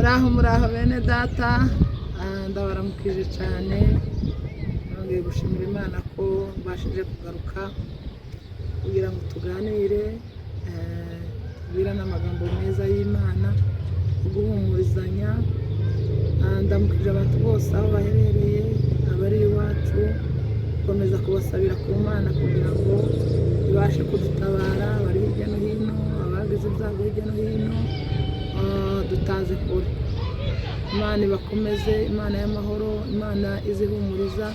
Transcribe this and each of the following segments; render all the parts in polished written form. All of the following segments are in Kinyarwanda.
Muraho, muraho bene data. Ndabaramukije cyane. Nongeye gushimira Imana ko mbashije kugaruka kugira ngo tuganire, tubwirane amagambo meza y'Imana, guhumurizanya. Ndamukije abantu bose aho baherereye, abari iwacu, gukomeza kubasabira ku Mana kugira ngo ibashe kudutabara, abari hirya no hino, abagize ibyago hirya no hino, dutanze kure. Imana ibakomeze, Imana y'amahoro, Imana izihumuriza,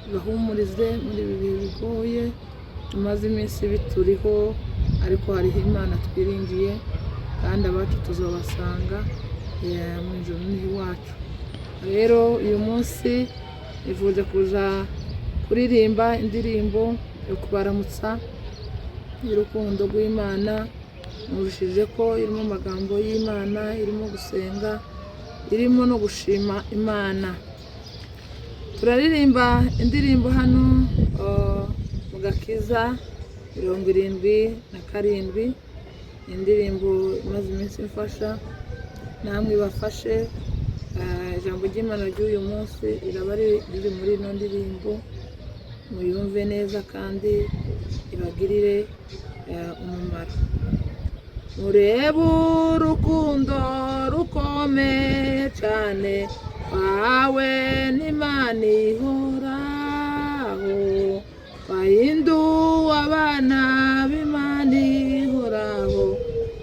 ibahumurize muri ibi bihe bigoye tumaze iminsi bituriho, ariko hariho Imana twiringiye, kandi abacu tuzabasanga mu ijuru niho iwacu. Rero uyu munsi nifuje kuza kuririmba indirimbo yo kubaramutsa y'urukundo rw'Imana. Numvishije ko irimo amagambo y'Imana, irimo gusenga, irimo no gushima Imana. Turaririmba indirimbo hano mu gakiza 77, indirimbo imaze iminsi imfasha, namwe ibafashe. Ijambo ry'Imana ry'uyu munsi riraba riri muri ino ndirimbo, muyumve neza kandi ibagirire umumaro. Murebe urukundo rukomeye cyane twahawe n'Imana ihoraho, twahinduwe abana b'Imana ihoraho,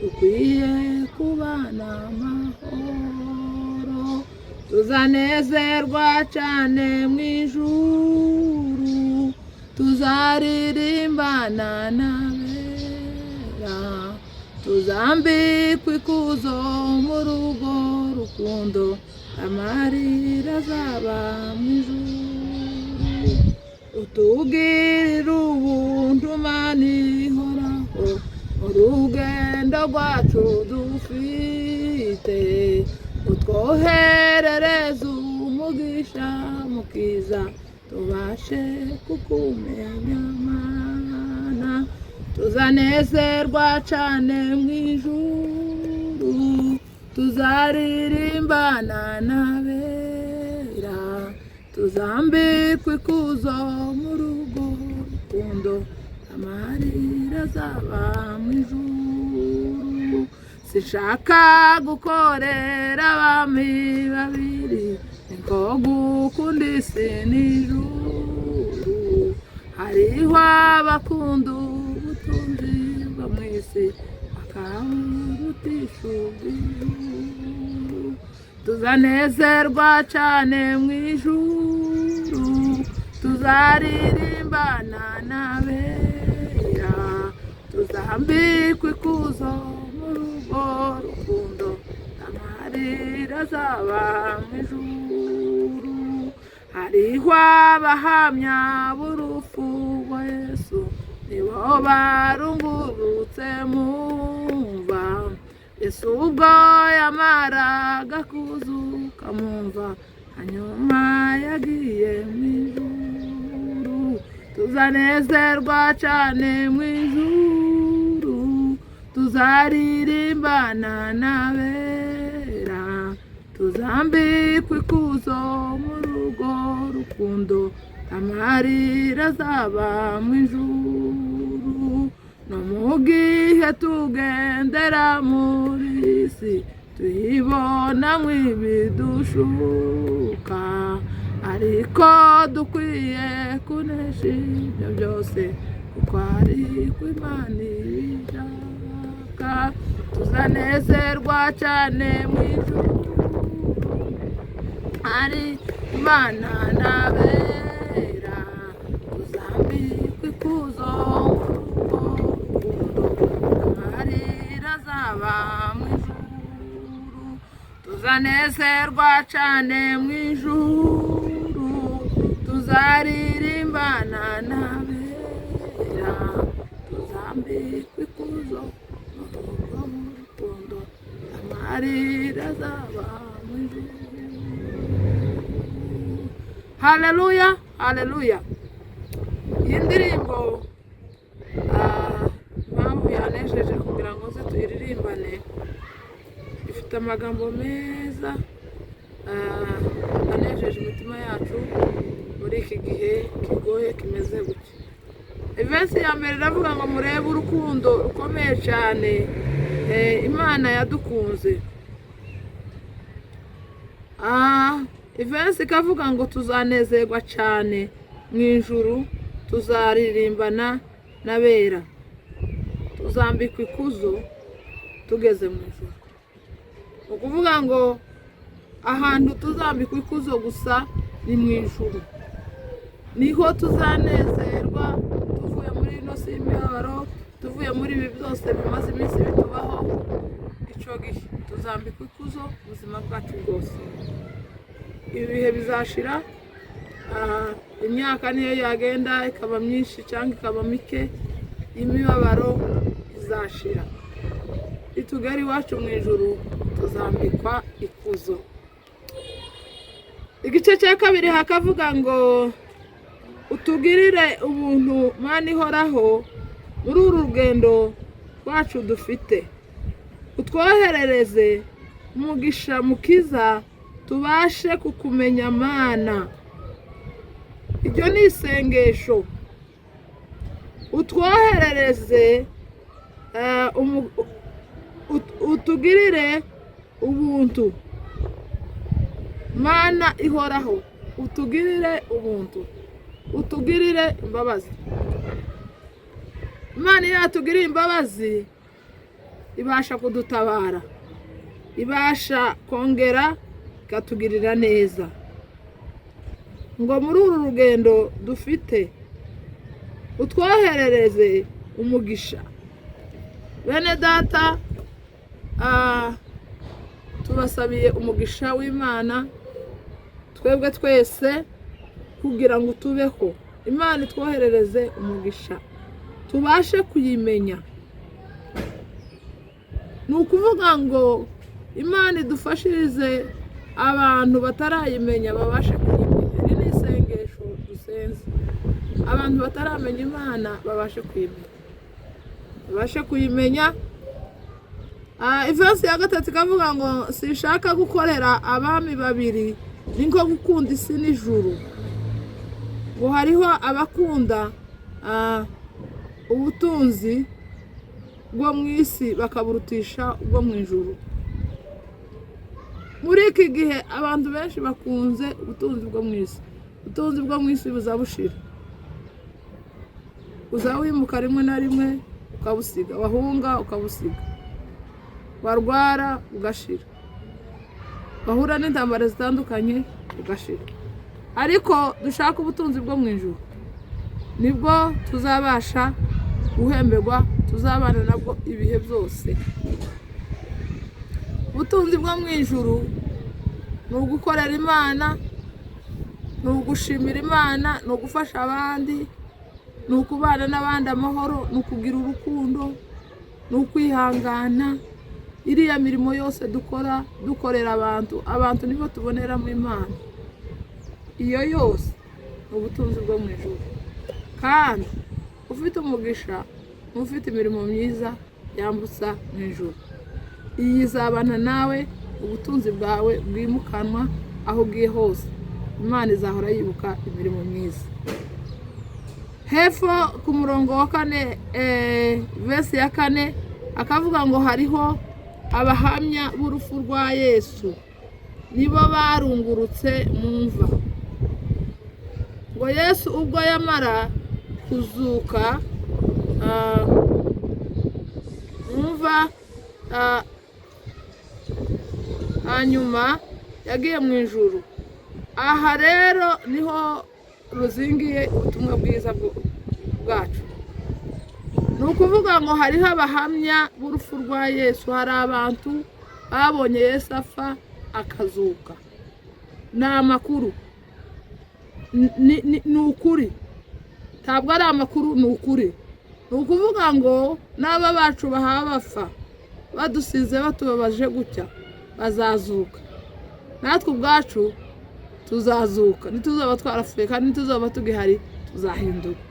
dukwiye kubana amahoro. Tuzanezerwa cyane mu ijuru, tuzaririmbana n'abera, tuzambikwa ikuzo mu rugo rukundo, amarira azaba mu ijuru. Utugirire ubuntu Mana ihoraho, urugendo rwacu dufite, utwoherereze umugisha mukiza, tubashe kukumenya Mana. Tuzanezerwa cyane mu ijuru, tuzaririmbana n'abera, tuzambikwa ikuzo mu rugo rukundo, amarira azaba mu ijuru. Sinshaka gukorera abami babiri, niko gukunda isi n'ijuru. Hariho abakunda ubutunzi bwo mu isi, bakaburutisha ubw'ijuru. Tuzanezerwa cyane mu ijuru, tuzaririmbana n'abera, tuzambikwa ikuzo mu rugo rukundo, amarira azaba mu ijuru. Hariho abahamya b'urupfu rwa Yesu, nibo barungurutse mu mva. Yesu ubwo yamaraga kuzuka mu mva, hanyuma yagiye mu ijuru. Tuzanezerwa cyane mu ijuru, tuzaririmbana n'abera, tuzambikwa ikuzo mu rugo rukundo, amarira azaba mu ijuru. No mu gihe tugendera muri iyi si, tuyibonamo ibidushuka, ariko dukwiye kunesha ibyo byose, kuko ari ko Imana ibishaka. Tuzanezerwa cyane mu ijuru, ari Imana n'abera, tuzambikwa ikuzo mu rukundo, amarira azaba mu ijuru. Tuzanezerwa cyane mu ijuru, tuzaririmbana n'abera, tuzambikwa ikuzo mu rugo rukundo, amarira azaba mu ijuru. Haleluya, haleluya! Iyi ndirimbo, impamvu yanejeje kugira ngo nze tuyiririmbane, ifite amagambo meza. meza anejeje imitima yacu muri iki gihe kigoye kimeze gutya. Iverse ya mbere iravuga ngo murebe urukundo rukomeye cyane Imana yadukunze. Iverse ikavuga ngo tuzanezerwa cyane mu ijuru, tuzaririmbana n'abera, tuzambikwa ikuzo tugeze mu ijuru. Ni ukuvuga ngo ahantu tuzambikwa ikuzo gusa ni mu ijuru, niho tuzanezerwa tuvuye muri ino si y'imibabaro, tuvuye muri ibi byose bimaze iminsi bitubaho. Icyo gihe tuzambikwa ikuzo ubuzima bwacu bwose. Ibi bihe bizashira, imyaka niyo yagenda ikaba myinshi cyangwa ikaba mike, imibabaro izashira. Nitugera iwacu mu ijuru tuzambikwa ikuzo. Igice cya kabiri hakavuga ngo utugirire ubuntu, Mana ihoraho, muri uru rugendo rwacu dufite, utwoherereze umugisha mukiza, tubashe kukumenya Mana. Iryo ni isengesho. Utwoherereze utugirire ubuntu, Mana ihoraho, utugirire ubuntu, utugirire imbabazi. Imana iyo yatugiriye imbabazi ibasha kudutabara, ibasha kongera ikatugirira neza. Ngo muri uru rugendo dufite utwoherereze umugisha. Bene data, tubasabiye umugisha w'Imana twebwe twese kugira ngo tubeho. Imana itwoherereze umugisha tubashe kuyimenya. Ni ukuvuga ngo Imana idufashirize abantu batarayimenya babashe kuyimenya. Iri ni isengesho dusenze, abantu bataramenya Imana babashe kuyimenya, babashe kuyimenya. Iverse ya gatatu ikavuga ngo sinshaka gukorera abami babiri, ni nko gukunda isi n'ijuru. Ngo hariho abakunda ubutunzi bwo mu isi bakaburutisha ubwo mu ijuru. Muri iki gihe abantu benshi bakunze ubutunzi bwo mu isi. Ubutunzi bwo mu isi buza bushira, uza wimuka rimwe na rimwe ukabusiga, wahunga ukabusiga, warwara ugashira, wahura n'intambara zitandukanye ugashira. Ariko dushaka ubutunzi bwo mu ijuru, nibwo tuzabasha guhemberwa, tuzabana nabwo ibihe byose. Ubutunzi bwo mu ijuru ni ugukorera Imana, ni ugushimira Imana, ni ugufasha abandi, ni ukubana n'abandi amahoro, ni ukugira urukundo, ni ukwihangana. Iriya mirimo yose dukora dukorera abantu, abantu nibo tuboneramo Imana. Iyo yose ni ubutunzi bwo mu ijuru. Kandi ufite umugisha ufite imirimo myiza yambutsa mu ijuru. Iyi izabana nawe, ubutunzi bwawe bwimukanwa aho ugiye hose. Imana izahora yibuka imirimo myiza. Hepfo ku murongo wa kane, verse ya kane, akavuga ngo hariho abahamya b'urupfu rwa Yesu, nibo barungurutse mu mva. Ngo Yesu ubwo yamara kuzuka mu mva, hanyuma yagiye mu ijuru. Aha rero niho ruzingiye ubutumwa bwiza bwacu. Ni ukuvuga ngo hariho abahamya b'urupfu rwa Yesu. Hari abantu babonye Yesu apfa akazuka. Ni amakuru, ni ukuri, ntabwo ari amakuru, ni ukuri. Ni ukuvuga ngo n'aba bacu bahaba bapfa badusize batubabaje gutya, bazazuka. Natwe ubwacu tuzazuka, ntituzaba twarapfuye kandi ntituzaba tugihari, tuzahinduka.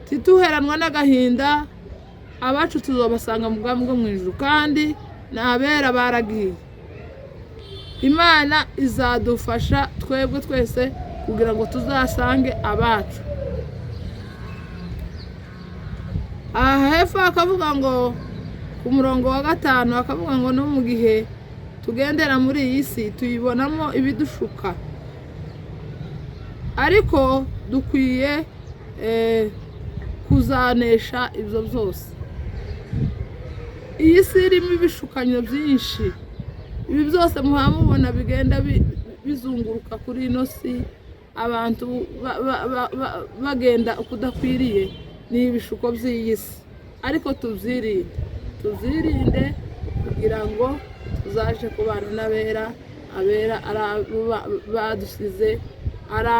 Ntituheranwa n'agahinda, abacu tuzabasanga mu bwami bwo mu ijuru, kandi ni abera baragiye. Imana izadufasha twebwe twese kugira ngo tuzasange abacu. Aha hepfo hakavuga ngo ku murongo wa 5 hakavuga ngo no mu gihe tugendera muri iyi si tuyibonamo ibidushuka, ariko dukwiye kuzanesha ibyo byose. Iyi si irimo ibishukanyo byinshi, ibi byose muhaba mubona bigenda bizunguruka kuri ino si, abantu bagenda ukudakwiriye, ni ibishuko by'iyi si. Ariko tubyirinde, tubyirinde kugira ngo tuzaje kubana n'abera. Abera ari abo badusize, ari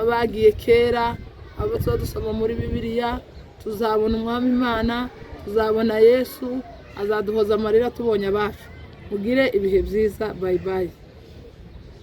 abagiye kera, abo tuba dusoma muri Bibiliya. Tuzabona Umwami Imana, tuzabona Yesu, azaduhoza amarira tubonye abacu. Mugire ibihe byiza, bayi bayi.